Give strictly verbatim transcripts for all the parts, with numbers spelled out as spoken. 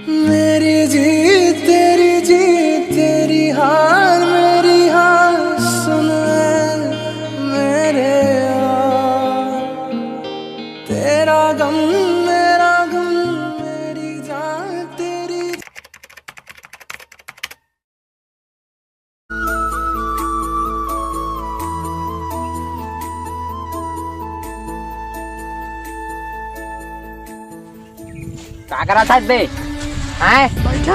मेरी जीत तेरी जीत, तेरी हार मेरी हार, सुन ए मेरे यार। तेरा गम मेरा गम, मेरी जान तेरी। का करत हस बे? हैं? बैठा।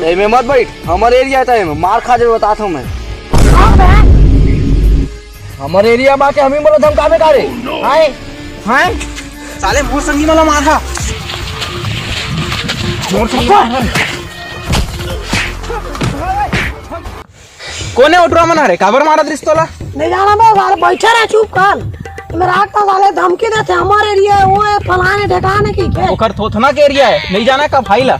एमे मत बैठ, हमर एरिया त एमे मार खा जेबे, बतात हूँ मैं। हमर एरिया बाटे, हमी बोला धमकावे का रे? हैं? हैं? साले मोर संगी मला मारा। मोर संगी मारा। कोने उठरा मन हरे, काबर मारत रिस तोला? नहीं जाना बे, साले बैठे रहे, चुप कर। मेरा का साले धमकी देथे, हमर एरिया है, वो है, फलाने ठिकाने की के। ओकर थोथना के एरिया है, नहीं जाना का भाई ला?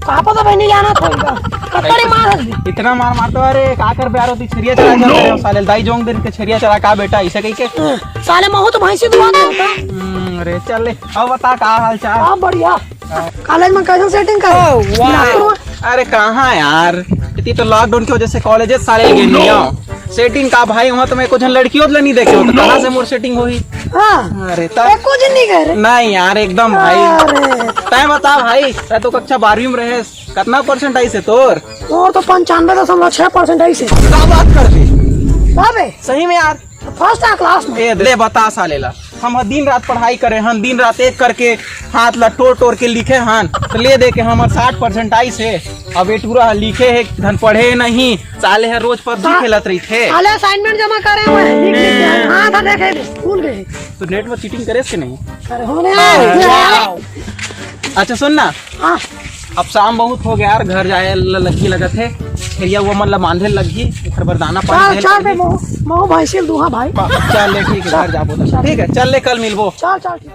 का पता भाई, नहीं जाना था इनका। कतरी मार हस बे। इतना मार मारता, अरे का कर बे यार, होती छरिया चला जाता है, साले दाई जोंग दिन के छरिया चला का बेटा, इसे कही के। हाँ, साले महू तो भैंसी दुआ देता। हम्म, अरे चल ले, अब बता का हाल चाल? हाँ, बढ़िया। कॉलेज में कैसन सेटिंग कर? ओ, वाह। नागपुर में? अरे कहाँ यार, इतनी तो लॉकडाउन की वजह से कॉलेजेस सारे ही गिर गए। सेटिंग का भाई, वहाँ तो मैं कुछ लड़कियों तो नहीं देखे हो, तो कहाँ से मोर सेटिंग होही? हाँ। अरे तब एको झन नहीं कह रहे। नहीं यार, एकदम भाई। अरे। तय बता भाई, तय तो कक्षा बारहवीं में रहे, कितना परसेंट आइसे तोर? मोर तो पंचानवे दशमलव छह परसेंट आइसे। क्या बात कर दी? बाबे। सही में यार। फर्स्ट क्लास में। ए, ले बता साले ला, हम ह दिन रात पढ़ाई करे हन, दिन रात एक करके हाथ ला टोर टोर के लिखे हन, तो ले दे के हमर साठ परसेंट आइसे। अब ए टूरा ह लिखे हे, धन पढ़े नहीं, साले ह रोज पबजी हाँ। खेलत रहिथे। साले असाइनमेंट जमा करे हुए हैं, लिख लिख के। हाँ, था देखे दे, भूल गए। तो नेट में चीटिंग करेस के नहीं? अरे होने वाह। अच्छा सुन ना, हाँ। अब शाम बहुत हो गया यार, घर जाए ल-, लग्गी लगत हे। छेरिया वो मन ला बांधे लग्गी, ओखर बर दाना पानी चल, देहे चल बे, लग्गी। महू, महू भैंसी ल दूहा भाई। चल ले, ठीक है, घर जाबो तो। ठीक है, चल ले, कल मिलबो। चल, चल, ठीक।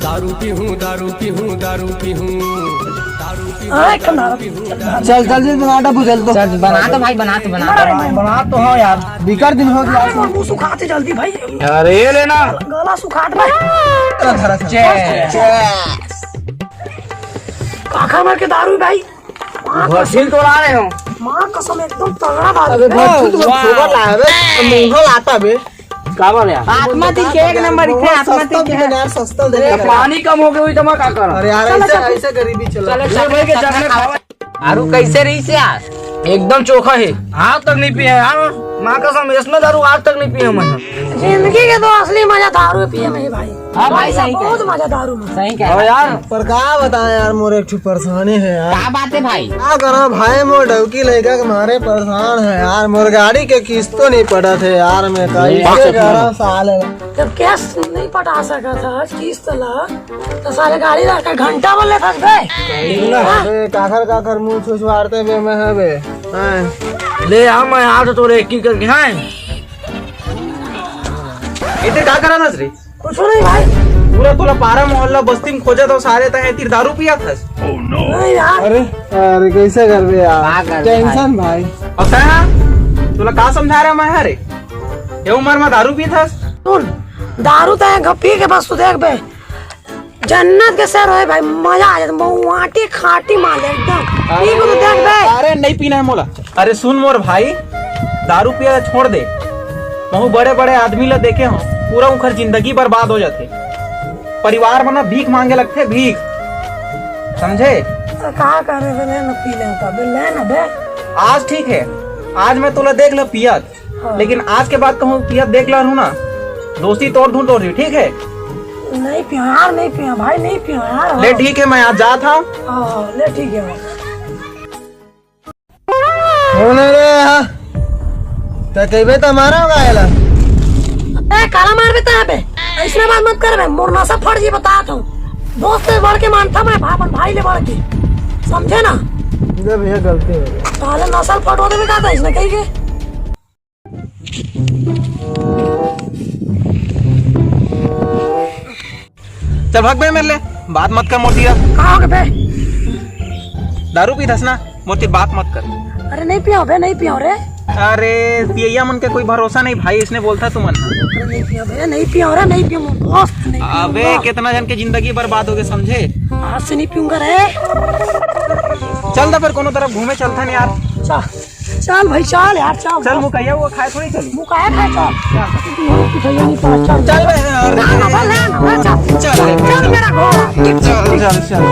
दारू पीहूं, दारू पीहूं, दारू पीहूं, दारू पीहूं, हाँ, एक ठो दारू दारू पीहूं, दारू चल, जल्दी बना, बुझल तो। चल, बना तो भाई, बना तो, बना तो। बना तो हो यार, बिकर दिन हो गया। अरे, मुंह सुखाते जल्दी भाई। अरे, ये लेना। गला सुखात भाई। धरा, धरा, धरा। चेस। काखा मार के दारू भाई। माँ घसीट तो ला रहे हो। माँ कसम एकदम तगड़ा दारू अबे है। बहुत वाह। सुगर लाया बे, मुंह लाता बे। का बोले यार? आत्मा ती के एक नंबर इथे, आत्मा ती सस्ता के। दे यार, सस्ता दे तो यार। पानी कम हो गई हुई तो मैं का करूं? अरे यार, चलो, ऐसे, चलो। ऐसे गरीबी चला। चलो, ये चलो, भाई के चलो, जगह चलो। खावा। दारू कैसे रही से यार? एकदम चोखा है। आज तक नहीं पिया यार, माँ कसम, इसमें दारू आज तक नहीं पिया मैं। जिंदगी के तो असली मजा दारू पिए में ही भाई। हाँ भाई, सही बहुत कहे। मजा दारू में। सही कह रहा है। यार, पर का बताएं यार, मोर एक ठो परेशानी है यार। का बात है भाई? का करा भाई, मोर डौकी लइका के मारे परेशान है यार। मोर गाड़ी के किस्तो नहीं पटत है यार, मैं का अरे इसके यार। ग्यारह साल है। जब कैश नहीं पटा सका था, किस्त ला, तो साले गाड़ी ला के घंटा बोल लेता बे। ना बे, काखर काखर मुंह छुछवारते बे, मैं है बे। हाँ। ले आ, मैं आज तो रेकी करके, हाँ। इधर का करा नस रे? कुछ नहीं भाई। पूरा तोला पारा मोहल्ला बस्ती में खोजत हो सारे, तहे तीर दारू पिया थस। नहीं यार। अरे, अरे, कैसे करबे यार? का करबे टेंशन भाई। भाई। और तहे, तोला का समझा रहा मैं, हरे? ये उम्र में दारू पी थस? सुन, दारू तो एक पी के बस तू देख बे, जन्नत के सैर होए भाई, मजा आ जाता, महुआटी खाटी माल एकदम। पी के तो देख बे। अरे नहीं पीना है मोला। अरे सुन मोर भाई, दारू पिया छोड़ दे। महू बड़े बड़े आदमी ला देखे हो, पूरा उनकर जिंदगी बर्बाद हो जाथे, परिवार बना भीख मांगे लगथे, भीख, समझे? तो का करे बे, ले ना पी ले, तब ले ना बे। आज ठीक है, आज मैं तोला देख ला पियत, हाँ। लेकिन आज के बाद कहूँ पियत देख ला रहूँ ना, दोस्ती तोड़ दूँ तोर जी, ठीक है? नहीं पिया यार, नहीं पिया भाई, नहीं पिया यार। ले ठीक है, मैं आज जात हूँ। हाँ, ले ठीक है भाई। होने रे, हाँ। ते कहबे तो मारा होगा एला। ए, काला मार बे तैं बे। ऐसने बात मत कर बे, मोर नसा फट जी, बतात हूँ। दोस्त से बढ़ के मानता मैं, भा-, अपन भाई ले बढ़ के। समझे ना? ले भैया, गलती हो गई। ताले नसल फटो देबे का था इसने कही के? चल भाग बे मेरे ले, बात मत कर मोर तीर। का हो गए बे? दारू पी थस ना, मोर तीर बात मत कर। अरे नहीं पिया बे, नहीं पिया रे। अरे पियैया मन के कोई भरोसा नहीं भाई, इसने बोलता तुमन। अरे नहीं पिया बे, नहीं पिया, अरे नहीं पिया, मस्त नहीं पिया। अबे कितना जन के जिंदगी बर्बाद हो गए समझे। आज से नहीं पीऊंगा रे। चल दा फिर कोनो तरफ घूमे चलथन यार। चल, चल भाई चल यार चल। चल मुकैया हुआ खाए थोड़ी चल। मुकैया खाए चल। चल। भैया नहीं पास चल। चल बे यार। ना, ना, ना, ना, ना, चल। चल। चल मेरा घोड़ा। चल, चल, चल।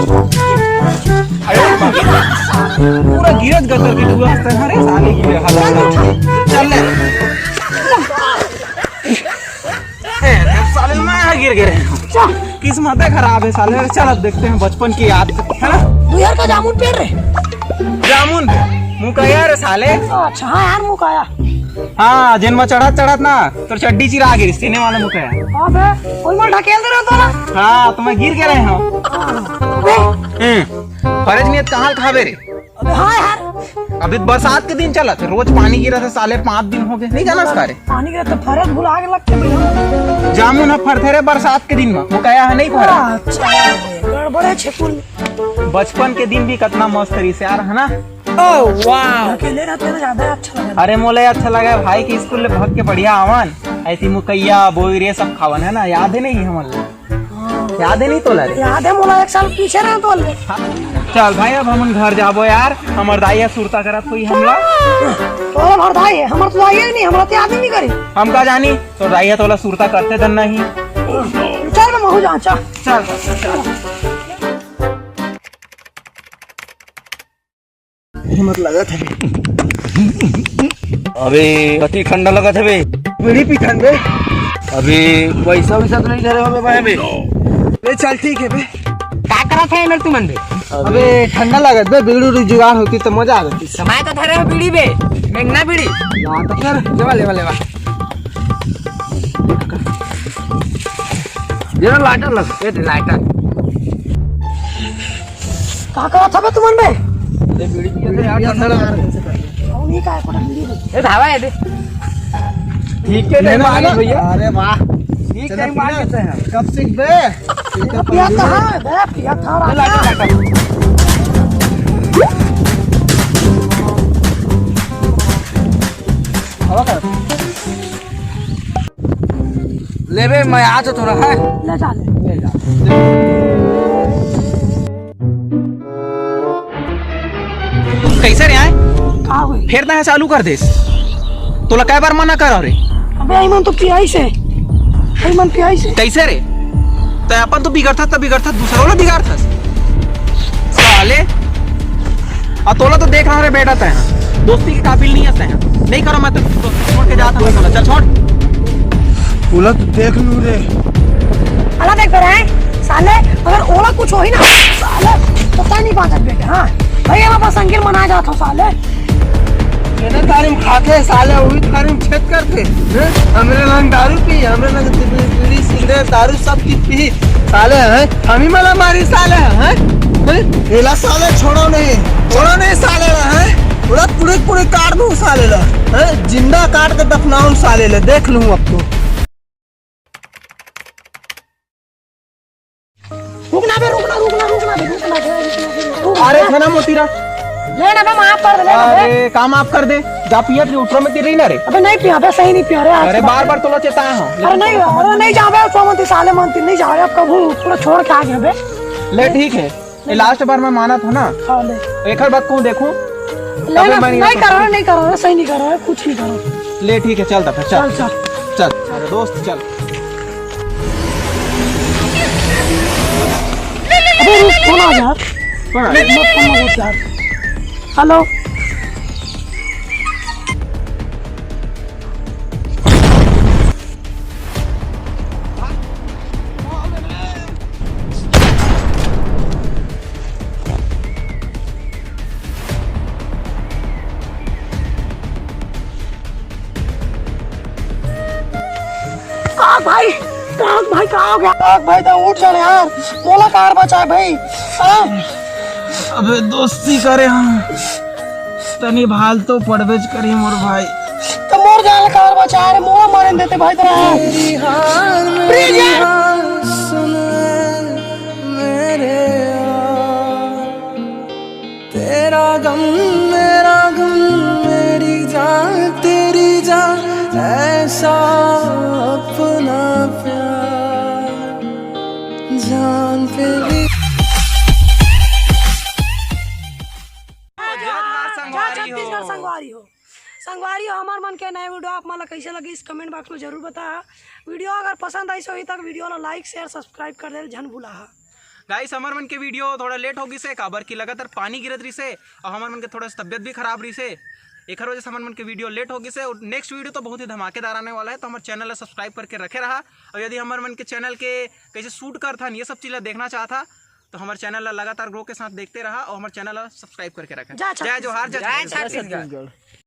पूरा गिरत गतर के पूरा हंसता है रे साले की हालत। चल ले। ए, साले मैं यहाँ गिर गए। चल। किस्मत है खराब है साले। चल अब देखते हैं बचपन की याद, है ना? तू यार का जामुन पेड़ रे? जामुन पे मुकैया रे साले। अच्छा हाँ यार मुकैया। हाँ, जिन में चढ़त चढ़त ना तोर चड्डी चिरा गिरी, सीने वाला मुकैया। अबे कोई मोर ढकेल दे रहा तो ना। हाँ, तो मैं गिर के रहे हूँ। अबे। हम्म, फरज नियत कहाँ खाबे रे? अबे हाँ यार। अभी बरसात के दिन चलत है, रोज पानी गिरत है साले, पाँच दिन हो गए, नहीं जाना सारे। पानी गिरत तो फरज भुला के लगते भैया। जामुन ह फरथे रे बरसात के दिन में, मुकैया ह नहीं फरे। अच्छा, गड़बड़ है छकुल। बचपन के दिन भी कितना मस्त रहिस यार, है ना? Oh, wow। अकेले रहते ना ज्यादा अच्छा लगा। अरे मोला ये अच्छा लगा है भाई कि स्कूल ले भाग के बढ़िया आवन, ऐसी मुकैया बोई रे सब खावन, है ना? याद है नहीं हमन ला? याद है नहीं तोला रे? याद है मोला, एक साल पीछे रहे तो ले। चल भाई, अब हमन घर जाबो यार, हमर दाई ह सुरता करत होही हमला। तोला भर दाई है, हमर तो दाई है नहीं, हमरा तो याद ही नहीं करी। हम का जानी, तो दाई ह तोला सुरता करते धन नहीं। चल मैं महू जाऊँ, चल। चल, चल। हिम्मत लगत है। अबे कति ठंडा लगत है बे। बीड़ी पीथन बे। अबे पैसा वैसा तो नहीं धरे होबे भाई बे। बे चल ठीक है बे। का करत है एमर तुमन बे? अबे ठंडा लगत बे, बीड़ी उड़ी जुगाड़ होती तो मजा आ जाती। समय तो धरे हो बीड़ी बे, मेंगना बीड़ी। हाँ तो फिर लेवा लेवा लेवा। ये ना लाइटर लग, ये दे लाइटर। का करत हबे तुमन बे? अरे बीड़ी पियत है यार, ठंडा लगा रहे हैं। अउ नहीं का, कोटा बीड़ी बे। ए धावा है दे। ठीक है, लेना टाइम आ है गया ना? भैया। अरे वाह। ठीक चलो टाइम आ पीना। गए हैं। कब सीख बे? पिया था, बे, पिया था, ये लाइटर, लाइटर। हवा कर। ले बे, मैं आ तो रहा है। ले जा, ले। ले जा। कैसे रे आए? का होई? फेर ना चालू कर देस। तोला कै बार मना कर रे? अबे, आई मन तो पियाई से। आई मन पियाई से। कैसे रे? तै अपन तो बिगड़थस, त बिगड़थस, दूसरा वाला बिगाड़थस। साले। आ तोला तो देख रहा रे बेटा, तै दोस्ती के काबिल नहीं है तै। नहीं करो, मैं तो दोस्ती छोड़ के जाता हूँ, बोला, चल छोड़। ओला तो देख लू रे। अला देख रहा है साले, अगर ओला कुछ होही ना साले, तो तै नहीं बांचत बेटे। हाँ भैया, वापस अंगिल मना जात हो साले। तेरे तारीम खाते साले, वही तारीम छेद करते हैं। हमरे लंग दारू पी, हमरे लंग बीड़ी सिगरेट दारू सब चीज पी साले हैं। हम ही मला मारी साले हैं, हैं? एला साले छोड़ो नहीं, छोड़ो नहीं साले ला, हैं? पूरा पूरे पूरे काट दूं साले ला, हैं? जिंदा काट के दफनाऊं साले ला, देख लूं अब तो। रुक ना बे, रुक ना, रुक ना, रुक ना बे, रुक ना बे, रुक ना बे, रुक ना। अरे छना मोतीरा। ले ना बे, माफ कर दे, ले ना बे। अरे का माफ कर दे, जा पियत रही, उठरो में ती रही ना रे। अबे नहीं पिया बे, सही नहीं पिया रे आज अरे के बाद। बार बार तोला चेता हूँ। अरे नहीं, अरे नहीं जाबे, सो मंती साले मंती नहीं जाबे, अब कभू पूरा छोड़ के आ गया बे। ले ठीक है, ये लास्ट बार मैं मानत हूँ ना। हाँ, ले। एक हर बात कहूँ देखूँ। ले अबे ना, मैं नहीं नहीं करता। करो, नहीं करो, सही नहीं करो, कुछ नहीं करो। ले ठीक है, चल तब फिर, चल। चल, चल। चल। अरे दोस्त, चल। अबे रुक, फोन आ गया। कौन आ गया? मत फोन मत यार। हेलो। काक भाई, काक भाई, का हो गया? काक भाई, तो उठ जा यार, मोला कार बचाए भाई। हाँ? अबे दोस्ती करे हम, तनी भाल तो पड़बेच करी मोर भाई। तो मोर जान कार बचाए रे, मोला मारे देते भाई तेरा। प्लीज यार। मेरे तेरा गम, मेरा गम, मेरी जान जान पे भी जोहार जा संगवारी छत्तीसगढ़ हो। संगवारी हो। संगवारी हो, हमर मन के नए वीडियो आप मन ला कैसे लगिस, कमेंट बॉक्स में जरूर बताहा। वीडियो अगर पसंद आइस होही, तक वीडियो ला लाइक, शेयर, सब्सक्राइब कर दे झन भूलाहा। गाइस, हमर मन के वीडियो थोड़ा लेट हो गिसे, काबर कि लगातार पानी गिरत रिसे और हमर मन के थोड़ा सा तबियत भी खराब रिसे, एखर वजह से हमर मन के वीडियो लेट हो गिसे। और नेक्स्ट वीडियो तो बहुत ही धमाकेदार आने वाला है, तो हमर चैनल ला सब्सक्राइब करके रखे रहा। और यदि हमर मन के चैनल के कैसे शूट करथन, ये सब चीज ला देखना चाहता, तो हमर चैनल ला लगातार ग्रो के साथ देखते रहा और हमर चैनल ला सब्सक्राइब करके रखा। जय जय जोहार, जय छत्तीसगढ़। छत्तीसगढ़। छत्तीसगढ़।